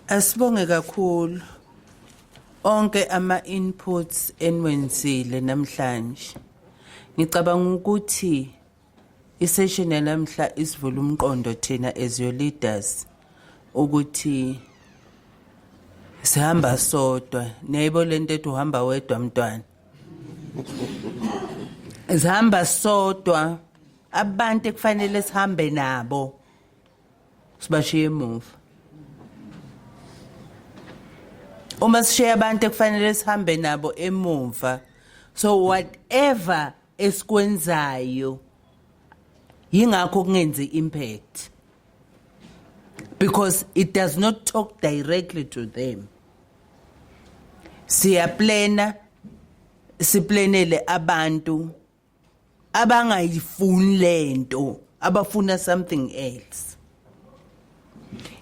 Asibonge kakhulu onke ama inputs enwenzile namhlanje. Ngicabanga ukuthi isession yanamhla isivula umqondo thina as your leaders ukuthi sihamba sodwa. Niyayibona lento ethi uhamba wedwa, mntwana. Sihamba sodwa, abantu ekufanele sihambe nabo sibashiye emuva. Uma sishiya abantu ekufanele sihambe nabo emuva, so whatever esikwenzayo yingakho kungenzi impact, because it does not talk directly to them. Siyaplana, siplanele abantu abangayifuni lento, abafuna something else.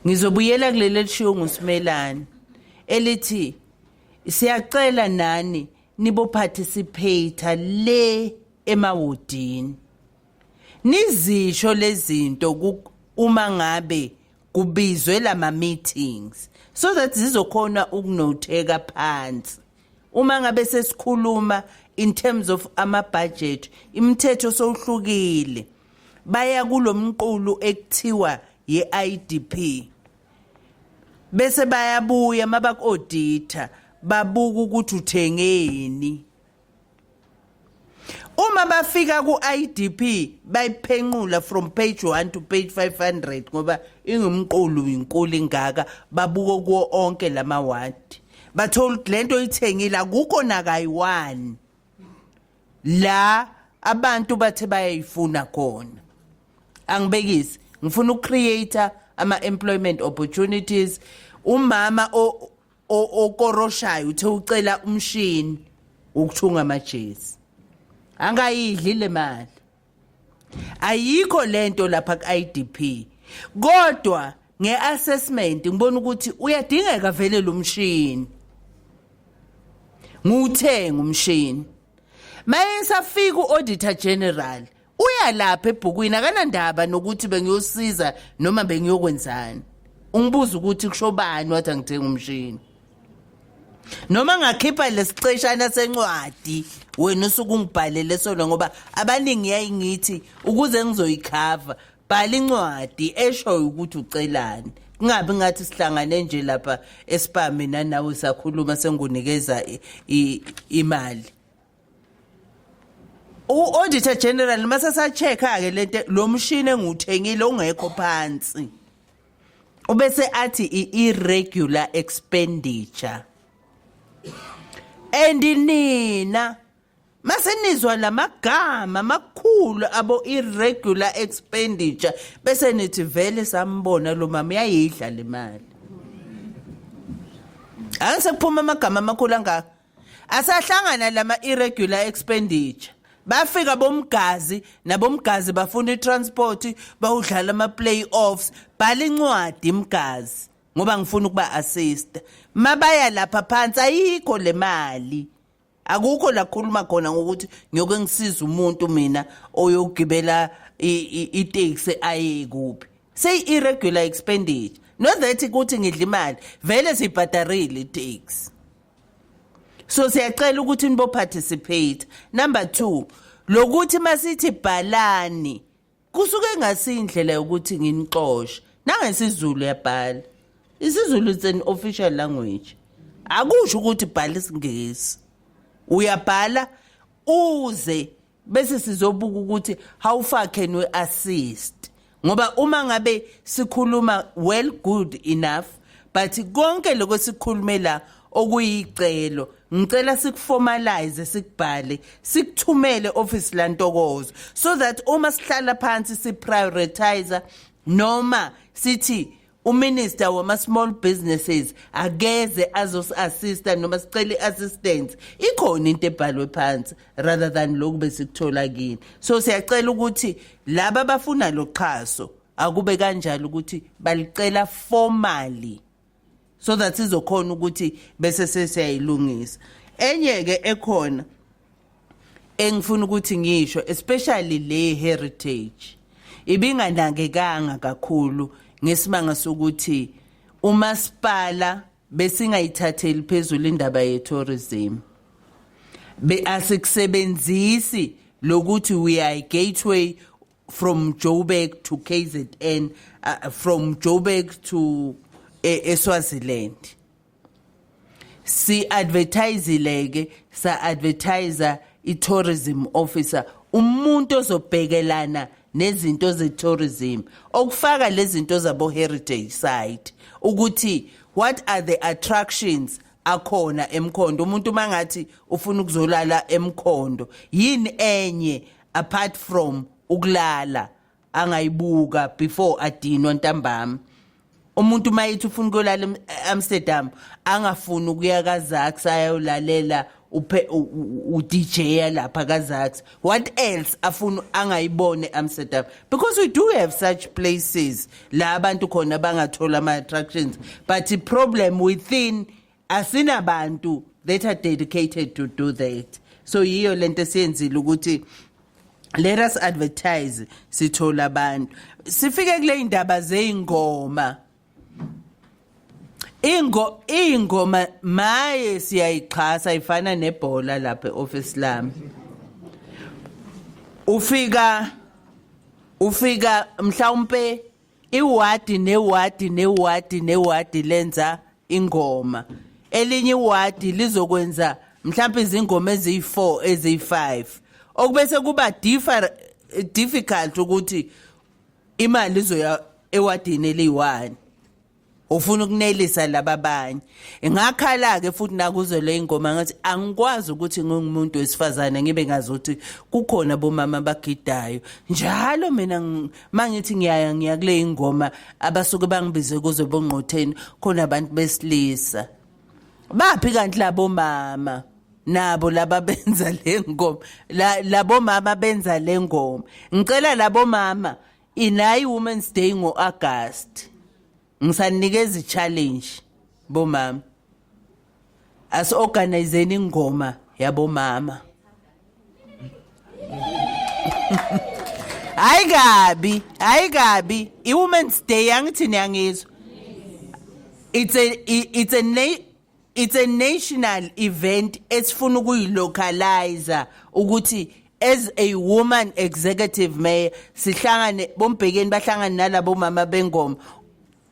Ngizobuyela kuleli elishiwo nguSimelane elithi siyacela nani nibo participate le emawodini, nizisho lezinto uma ngabe kubizwe lama meetings, so that zizokhona ukunotheka phansi uma ngabe sesikhuluma in terms of ama budget. Imithetho sowuhlukile, baya kulomqulu ekuthiwa ye-IDP, bese bayabuya mabaku-audita, babuka ukuthi uthengeni. Uma bafika ku-IDP, bayiphenqula from page 1 to page 500, ngoba ingumqulu, inkulu ingaka. Babuka kuwo onke lamawadi, bathola ukuthi lento oyithengile akukho nakayi-one la abantu bathe bayayifuna khona. Angibekisi, ngifuna ukucreate ama-employment opportunities. Umama okoroshayo uthe ucela umshini wokuthunga amajezi, angayidli le mali, ayikho lento lapha ku-IDP, kodwa nge-assessment ngibona ukuthi uyadingeka vele lo mshini, ngiwuthenga umshini. Maye safika u-auditor general, uyalapha ebhukwini, akanandaba nokuthi bengiyosiza noma bengiyokwenzani. Ungibuza ukuthi kusho bani wathi angithenga umshini, noma ngakhipha lesiceshana sencwadi wena usuke ungibhalele sona, ngoba abaningi yayingithi ukuze ngizoyikhava, bhala incwadi eshoyo ukuthi ucelani, kungabi ngathi sihlangane nje lapha eSpar mina nawe, sakhuluma, sengunikeza imali. U-auditor general mase sa-check-a ke lento, lo mshini engiwuthengile ungekho phansi, ubese athi i-irregular expenditure. And nina mase nizwa lamagama amakhulu abo irregular expenditure, bese nithi vele sambona lo mama uyayidla le mali. Angisekuphuma amagama amakhulu angaka, asahlangana lama irregular expenditure. Bafika bomgazi nabomgazi, bafuna itransport, bawudlala ama playoffs. Bhala incwadi, imgazi, ngoba ngifuna ukuba assist. Mabaya lapha phansi, ayikho le mali, akukho la khuluma khona ngokuthi ngiyoke ngisiza umuntu mina oyogibela itaxi aye kuphi. Say irregular expenditure, not that ukuthi ngidla imali, vele sibhadarile itaxi. So siyacela ukuthi nibo participate. Number 2, lokuthi masithi bhalani, kusuke ngasindlela yokuthi nginixoshe. NangesiZulu yabhala isiZulu, it's an official language. Akusho ukuthi bhala isiNgisi, uyabhala uze bese sizobuka ukuthi how far can we assist, ngoba uma ngabe sikhuluma, well, good enough, but konke lokho sikhulumela okuyicelo, ngicela sikuformalize, sikubhale, sikuthumele office laNtokozo, so that uma sihlala phansi siprioritize, noma sithi uminister wama small businesses akeze azosi-assista, noma sicele i-assistance, ikhona into ebhalwe phansi rather than lokhu besikuthola kini. So siyacela ukuthi laba abafuna lo xhaso akube kanjalo ukuthi balicela formally, so that sizokhona ukuthi bese sesiyayilungisa. Enye ke ekhona engifuna ukuthi ngisho, especially le heritage, ibinganakekanga kakhulu ngesimanga sokuthi Umasipala besingayithatheli phezulu indaba ye-tourism. Be asikusebenzisi lokuthi we are a gateway from Joburg to KZN, from Joburg to eSwaziland. Si advertisile ke, sa advertiser i-tourism officer, umuntu ozobhekelana nezinto ze-tourism, okufaka lezi zinto zabo heritage site, ukuthi what are the attractions akhona eMkhondo. Umuntu mangathi ufuna ukuzolala eMkhondo, yini enye apart from ukulala angayibuka before adinwa ntambama? Umuntu mayithi ufuna ukuyolala eAmsterdam, angafuni ukuya kaZaks ayolalela uphe u-DJ lapha kaZaks, what else afuna angayibone eAmsterdam? Because we do have such places la abantu khona bangathola ama attractions, but the problem within, asinabantu that are dedicated to do that. So yiyo lento esiyenzile ukuthi let us advertise, sithola abantu. Sifike kule indaba zeingoma. Ingoma maye siyayixhasa, ifana nebhola lapha eoffice lami. Ufika mhlawumbe iwadi newadi newadi newadi lenza ingoma, elinye iwadi lizokwenza mhlawumbe izingoma eziyi4, eziyi5, okubese kuba difficult ukuthi imali izoya ewadini eliyi1, ufuna ukunelisa laba abanye. Ngakhala ke futhi nakuzo le ingoma, ngathi angikwazi ukuthi ngingumuntu wesifazane ngibe ngazi ukuthi kukhona bomama abagidayo njalo. Mina mangithi ngiyaya, ngiya kule ingoma abasuke bangibize kuze bongqotheni, khona abantu besilisa. Baphi kanti labo mama nabo laba benza le ngoma? Labo mama benza le ngoma, ngicela labo mama, inayi Women's Day ngo-August, ngisanikeza i-challenge bomama, asi-organizeni ingoma yabomama. Hayi kabi, hayi kabi, i-Women's Day, angithi niyangizwa? It's a national event esifuna ukuyilocalize ukuthi as a woman executive mayor sihlangane, bombhekeni bahlangane nalabo mama bengoma,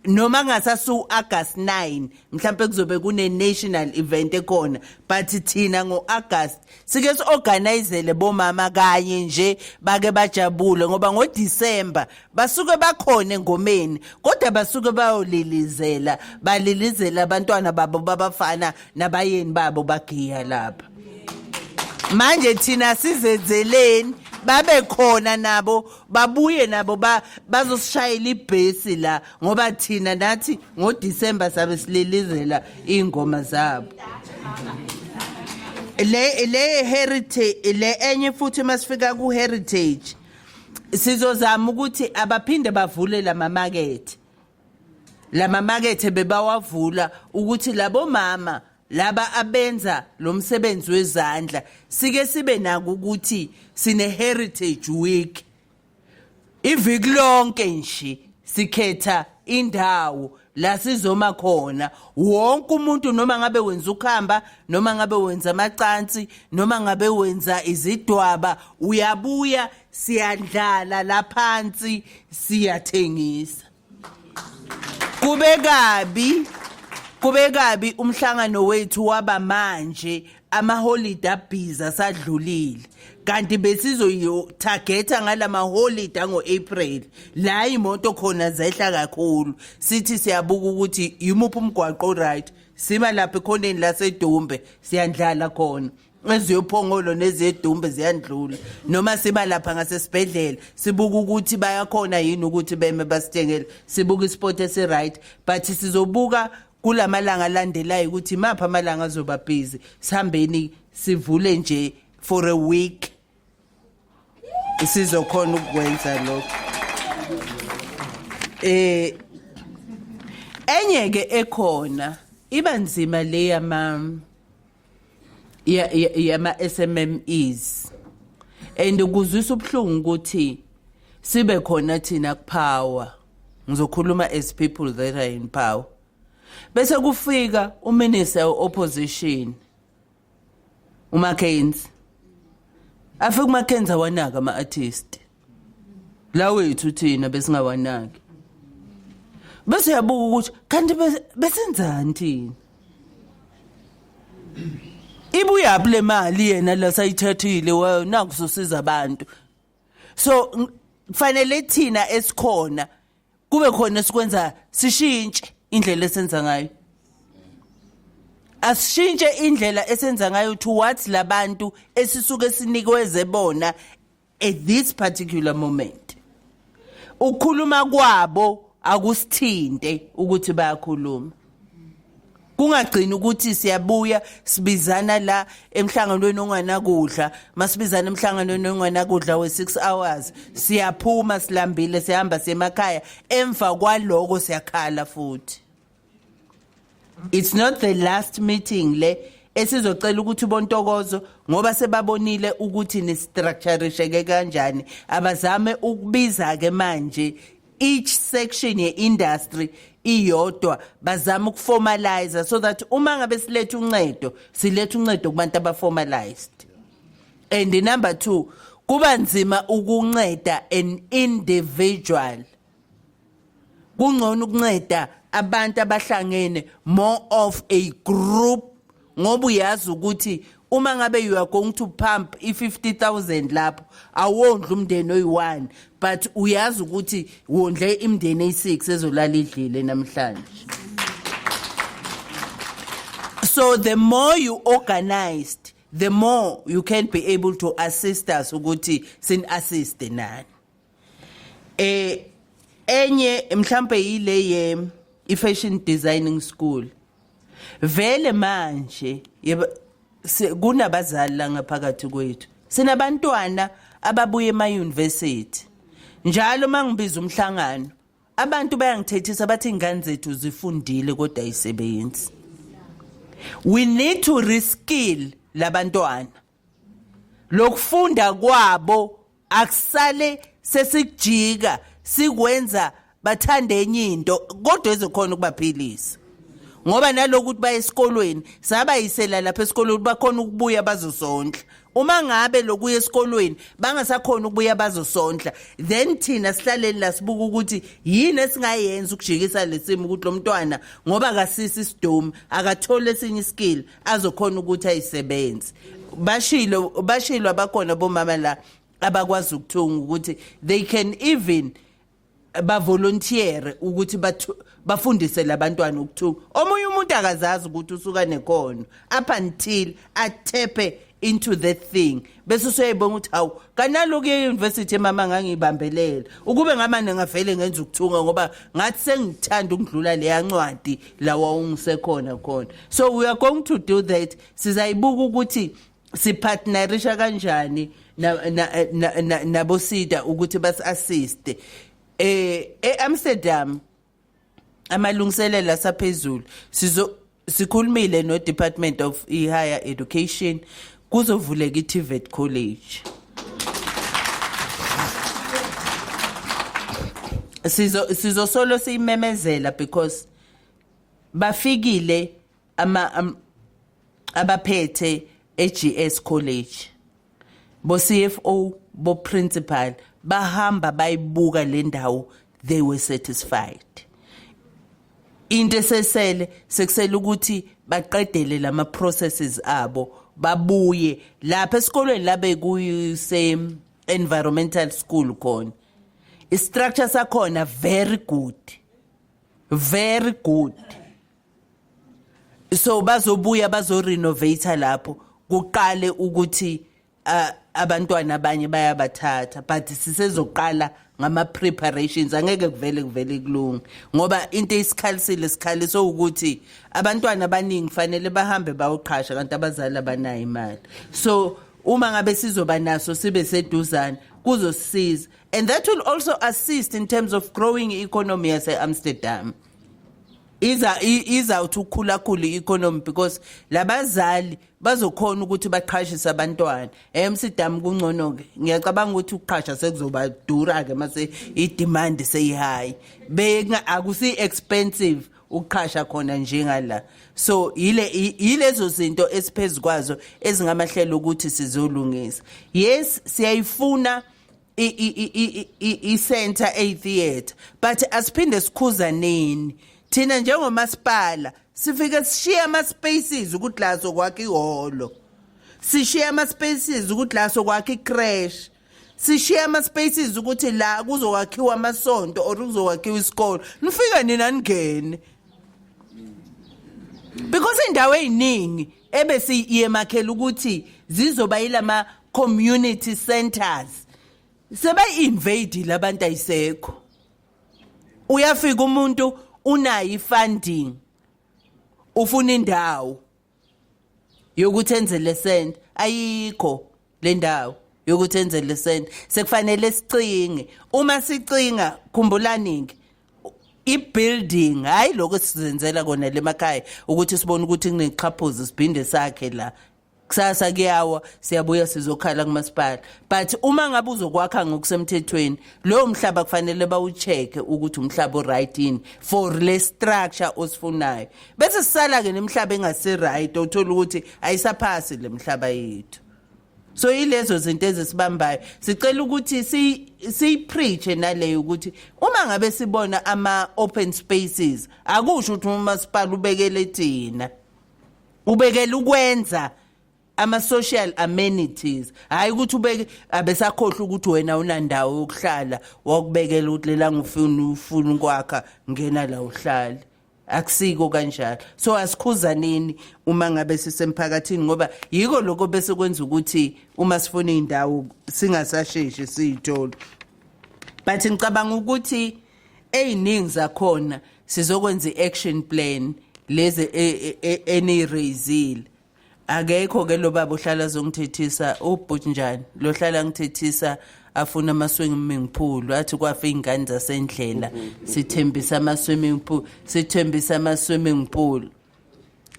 noma ngasasu August 9 mhlambe kuzobe kune national event ekhona, but thina ngoAugust sike siorganizele bomama kanye nje bake bajabule, ngoba ngoDecember basuke bakhona engomeni, kodwa basuke bayolilizela, balilizela abantwana babo babafana nabayeni babo bagiya lapha. Manje thina sizenzeleni babe khona nabo, babuye nabo bazosishayela ibhesi la, ngoba thina nathi ngoDecember sabe sililizela ingoma zabo. Le heritage le enye futhi, masifika ku heritage, sizozama ukuthi abaphinde bavule lamamakethe, lamamakethe bebawavula, ukuthi labo mama laba abenza lo msebenzi wezandla sike sibe nako ukuthi sine heritage week, iviki lonke nje, sikhetha indawo la sizoma khona wonke umuntu, noma ngabe wenza ukhamba, noma ngabe wenza amacansi, noma ngabe wenza izidwaba, uyabuya, siyadlala laphansi, siyathengisa. Kube kabi, kube kabi, umhlangano wethu waba manje amaholide abhiza sadlulile, kanti besizoyitargeta ngalama holiday ango-April la imoto khona zehla kakhulu. Sithi siyabuka ukuthi yimuphi umgwaqo, right, sima lapha ekhoneni laseDumbe, siyandlala khona, eziyophongolo nezedumbe ziyandlula, noma siba lapha ngasesibhedlela, sibuka ukuthi bayakhona yini ukuthi beme basithengele, sibuka ispot esi-right. But sizobuka kulamalanga alandelayo ukuthi imaphi amalanga azoba busy, sihambeni sivule nje for a week, sizokhona ukwenza lokho. Enye ke ekhona iba nzima le yama SMMEs, and kuzwisa ubuhlungu ukuthi sibe khona thina kupower, ngizokhuluma as people that are in power. Bese kufika uminister opposition uMackenzie. Afika uMackenzie awanaka ama artist. La wethu thina besingawanaki. Bese uyabuka ukuthi kanti besenzani thina. Ibuyaphi le mali yena la sayithathile nakusosiza abantu. So kufanele thina esikhona kube khona esikwenza, sishintshe indlela esenza ngayo. Asishintshe indlela esenza ngayo towards labantu esisuke sinikweze bona at this particular moment. Ukukhuluma kwabo akusithinte ukuthi bayakhuluma, kungagcini ukuthi siyabuya sibizana la emhlanganweni onganakudla. Masibizana emhlanganweni onganakudla we6 hours, siyaphuma silambile, sihamba semakhaya, emva kwaloko siyakhala futhi. It's not the last meeting le esizocela ukuthi bontokozo, ngoba sebabonile ukuthi ni-structurisheke kanjani, abazame ukubiza ke manje each section ye-industry iyodwa, bazame ukuformalize so that uma ngabe siletha uncedo, siletha uncedo kubantu abaformalized. And number 2, kuba nzima ukunceda an individual, kungcono ukunceda abantu abahlangene, more of a group, ngoba uyazi ukuthi uma ngabe you are going to pump i-50,000 lapho, awondli umndeni oyi-1, but uyazi ukuthi wondle imindeni eyi-6 ezolala idlile namhlanje. So the more you organized, the more you can be able to assist us ukuthi sin assist nani. Enye mhlambe yile ye i-fashion designing school. Vele manje yebo, kunabazali la ngaphakathi kwethu, sinabantwana ababuye ema university. Njalo mangibiza umhlangano, abantu bayangithethisa, bathi ingane zethu zifundile kodwa ayisebenzi. We need to reskill labantwana. Lokufunda kwabo akusale sesikujika sikwenza bathande enye into kodwa ezokhona ukubaphilisa, ngoba nalokuthi baye esikolweni, sabayisela lapha esikolweni bakhona ukubuya bazosondla. Uma ngabe lokuya esikolweni bangasakhona ukubuya bazosondla, then thina sihlaleni la sibuka ukuthi yini esingayenza ukujikisa lesimo, ukuthi lo mntwana, ngoba akasisi isidomi, akathole esinye iskill azokhona ukuthi ayisebenze. Bashilo, bashilo abakhona bomama la abakwazi ukuthunga ukuthi they can even bavolunteer ukuthi bafundise labantwana ukuthunga. Omunye umuntu akazazi ukuthi usuka nekhono up until atap into that thing, bese usuyayibona ukuthi hawu, kanaloku ye-university mama ngangibambelela ukube ngamane ngavele ngenza ukuthunga, ngoba ngathi sengithanda ukudlula leya ncwadi lawa ungisekhona khona. So we are going to do that. Sizayibuka ukuthi sipartnerisha kanjani nabo SEDA ukuthi basi-assiste eAmsterdam. Amalungiselelo asaphezulu, sizo sikhulumile no Department of Higher Education, kuzovuleka iTVET College. Sizosolo siyimemezela because bafikile abaphethe eGS College, bo CFO, bo principal, bahamba bayibuka le ndawo, they were satisfied. Into esesele sekusele ukuthi baqedele lama processes abo, babuye lapha esikolweni labe kuyise environmental school khona. Istructure sakhona very good, very good. So bazobuya bazo renovate lapho, kuqale ukuthi abantwana abanye bayabathatha, but sisezoqala ngama preparations. Angeke kuvele kulunge, ngoba into esikhalisile sikhaliswe ukuthi abantwana abaningi fanele bahambe bayoqhasha, kanti abazali abanayo imali. So uma ngabe sizoba naso sibe seduzane, kuzosisiza, and that will also assist in terms of growing economy yase Amsterdam. Iza uthi ukukhula khulu i-economy because labazali bazokhona ukuthi baqhashise abantwana. eAmsterdam kungcono ke, ngiyacabanga ukuthi ukuqhasha sekuzoba dura ke mase i-demand seyi-high, benga akusi expensive. Ukuqhasha khona njengala. So ile yilezo zinto esiphezulu kwazo ezingamahlelo ukuthi sizolungisa. Yes, siyayifuna i-center eyi-theatre, but asiphinde sikhuzaneni thina njengomasipala. Sifike sishiye ama-spaces ukuthi la sokwakha ihholo, sishiye ama-spaces ukuthi la sokwakha i-creche, sishiye ama-spaces ukuthi la kuzokwakhiwa amasonto or kuzokwakhiwa isikolo. Nifike nina ningene, because indawo eziningi ebesiyemakhela ukuthi zizoba yilama community centers sebayi-invade labantu, ayisekho. Uyafika umuntu unayo i-funding, ufuna indawo yokuthi enze le center, ayikho le ndawo yokuthi enze le center. Sekufanele sicinge. Uma sicinga, khumbulani ke i-building, hayi lokho esizenzela kona lemakhaya ukuthi sibone ukuthi kunexhaphozi siphinde sakhe la, kusasa kuyawa, siyabuya sizokhala kumasipala. But uma ngabe uzokwakha ngokusemthethweni, lowo mhlaba kufanele bawucheck ukuthi umhlaba o-right in for le structure osifunayo. Bese sisala ke nemhlaba engasi right, uthola ukuthi ayisaphasi le mhlaba yethu. So yilezo zinto ezisibambayo. Sicela ukuthi siyipreach naleyo ukuthi uma ngabe sibona ama open spaces, akusho ukuthi umasipala ubekele thina, ubekela ukwenza ama social amenities, hayi ukuthi ubeke abesakhohlwa ukuthi wena unandawo yokuhlala, wakubekela ukuthi lela ngifuna ufuna ukwakha, ngena la uhlale. Akusiko kanjalo. So asikhuzaneni uma ngabe sisemphakathini, ngoba yiko lokho bese kwenza ukuthi uma sifuna indawo singasasheshi siyithole. But ngicabanga ukuthi eziningi zakhona sizokwenza i-action plan lezi eniraisile. Akekho ke lo baba ohlala azongithethisa, ubhuti njani lo hlala ngithethisa, afuna ama-swimming pool, athi kwafa iy'ngane zasendlela, sithembisa ama-swimming pool, sithembisa ama-swimming pool.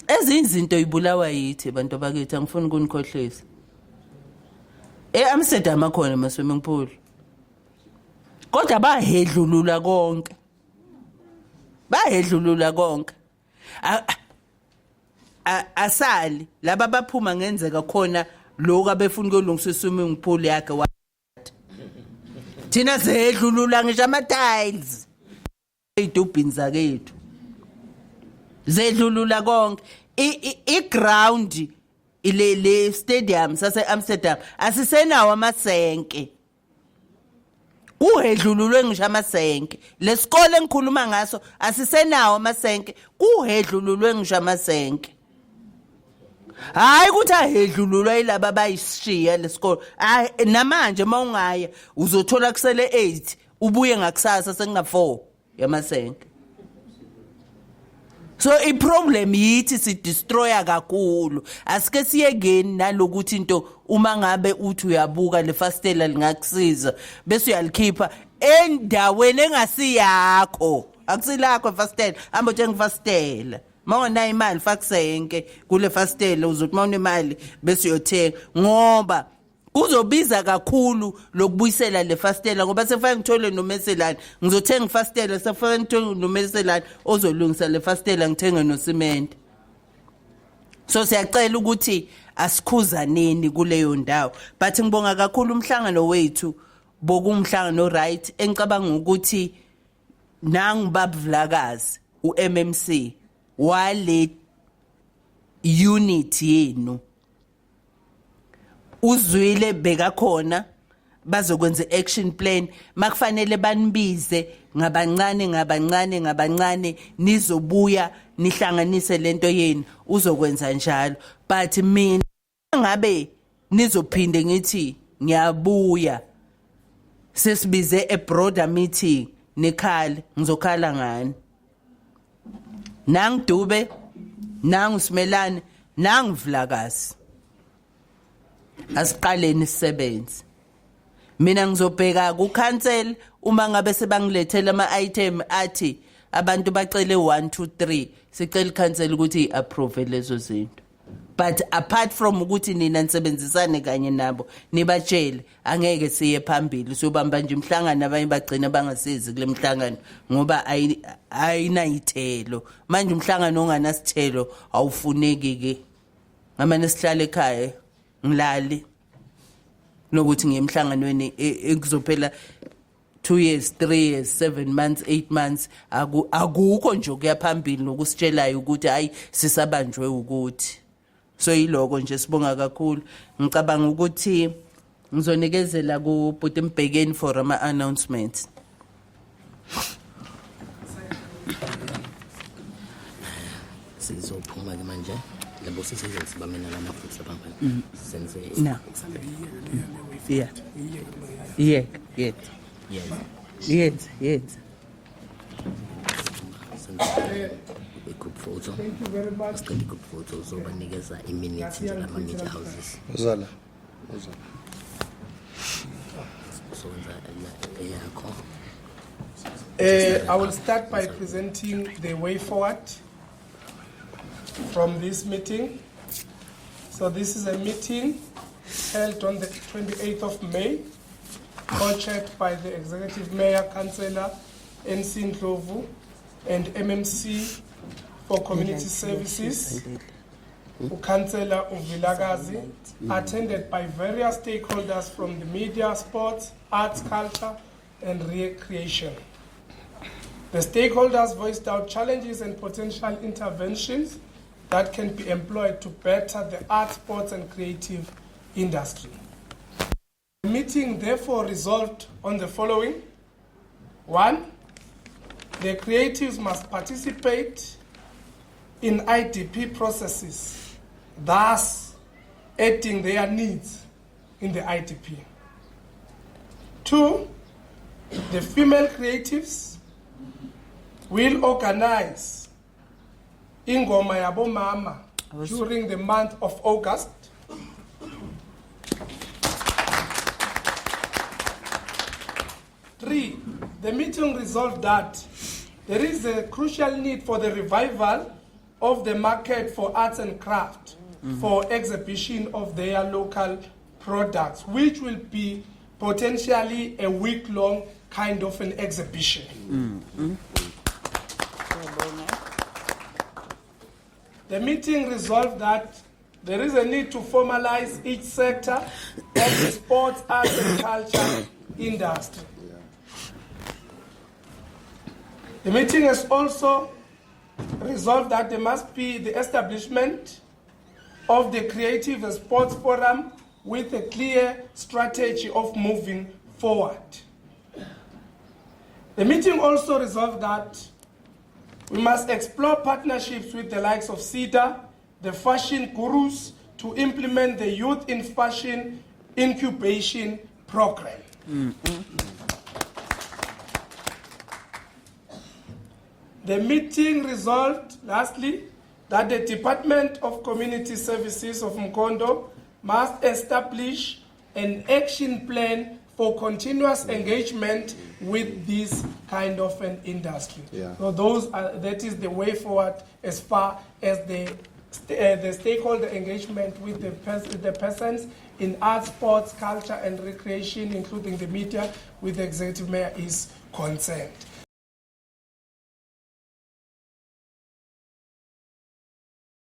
Ezinye izinto ibulawa yithi bantu bakithi. Angifuni ukunikhohlisa, e-Amsterdam akhona ama-swimming pool, kodwa bahedlulula konke, bahedlulula konke. Asali laba baphuma ngenzeka khona lokhu abefuna ukuyolungisa i-swimming pool yakhe. Thina sehedlulula ngisho ama-tiles ey'tubhini zakethu, zedlulula konke. I-ground ile le stadium sase-Amsterdam asisenawo amasenke, kuhedlululwe ngisho amasenke. Lesikole engikhuluma ngaso asisenawo amasenke, kuhedlululwe ngisho amasenke. Hayi ukuthi ahedlululwa yilaba abayishiya lesikole. Hayi, namanje mawungaya uzothola kusele 8, ubuye ngakusasa sekuna 4 yamasenke. So i-problem yithi sidestroya kakhulu. Asike siyekeni nalokuthi into uma ngabe uthi uyabuka le fastela lingakusiza, bese uyalikhipha endaweni engasiyakho. Akusilakho ifastela, hamba uthenga ifastela. Mawunayo imali, fakusenke kule fastela, uzothi mawunemali bese uyothenga, ngoba kuzobiza kakhulu lokubuyisela le fastela, ngoba sekufanele ngithole nomeselane, ngizothenga ifastela, sekufanele ngithole nomeselane ozolungisa le fastela, ngithenge nosimende. So siyacela ukuthi asikhuzaneni kuleyo ndawo. But ngibonga kakhulu umhlangano wethu, bokumhlangano right, engicabanga ukuthi nangu babuvulakazi uMMC wale unit yenu uzwile, bekakhona, bazokwenza i-action plan. Makufanele banibize ngabancane ngabancane ngabancane, nizobuya nihlanganise lento yenu, uzokwenza njalo. But mina ngabe nizophinde ngithi ngiyabuya, sesibize a broader meeting, nikhale, ngizokhala ngani? Nangidube, nangu Simelane, nangu Vilakazi, asiqaleni isisebenzi. Mina ngizobheka ku-council uma ngabe sebangilethela ama-item athi abantu bacele 1 2 3, sicela i-council ukuthi i-approve lezo zinto. But apart from ukuthi nina nisebenzisane kanye nabo, nibatshele, angeke siye phambili. Siyobamba nje imhlangano, abanye bagcina bangasezi kule mhlangano ngoba ayinayithelo. Manje umhlangano onganasithelo awufuneki ke. Ngamane sihlale ekhaya ngilali nokuthi ngiye emhlanganweni ekuzophela 2 years, 3 years, 7 months, 8 months, akukho nje okuya phambili nokusitshelayo ukuthi hayi, sisabanjwe ukuthi. So yiloko nje, sibonga kakhulu. Ngicabanga ukuthi ngizonikezela ku Bhuti Mbhekeni for ama announcements. Sizophuma ke manje labo, sisizosibamena lama futhi lapha senze. No, yeah. Yes. Yenza. Senze i-group photo. Thank you very much. Sicela i-group photo, uzobanikeza i-minute nje lama media houses. Uzala. Uzala. Uzowenza eyakho. I will start by presenting the way forward from this meeting. So this is a meeting held on the 28th of May, co-chaired by the Executive Mayor, Councillor NC Ndlovu, and MMC for Community Services, Councillor Uvilakazi, attended by various stakeholders from the media, sports, arts, culture, and recreation. The stakeholders voiced out challenges and potential interventions that can be employed to better the arts, sports, and creative industry. The meeting therefore resolved on the following. One, the creatives must participate in IDP processes, thus adding their needs in the IDP. Two, the female creatives will organize Ingoma Yabomama during the month of August. Three, the meeting resolved that there is a crucial need for the revival of the market for arts and craft for exhibition of their local products, which will be potentially a week-long kind of an exhibition. The meeting resolved that there is a need to formalize each sector of the sports, arts, and culture industry. The meeting has also resolved that there must be the establishment of the Creative and Sports Forum with a clear strategy of moving forward. The meeting also resolved that we must explore partnerships with the likes of SEDA, the fashion gurus, to implement the Youth in Fashion Incubation Program. The meeting resolved, lastly, that the Department of Community Services of Mkhondo must establish an action plan for continuous engagement with this kind of an industry. So that is the way forward as far as the stakeholder engagement with the persons in arts, sports, culture, and recreation, including the media, with the executive mayor is concerned.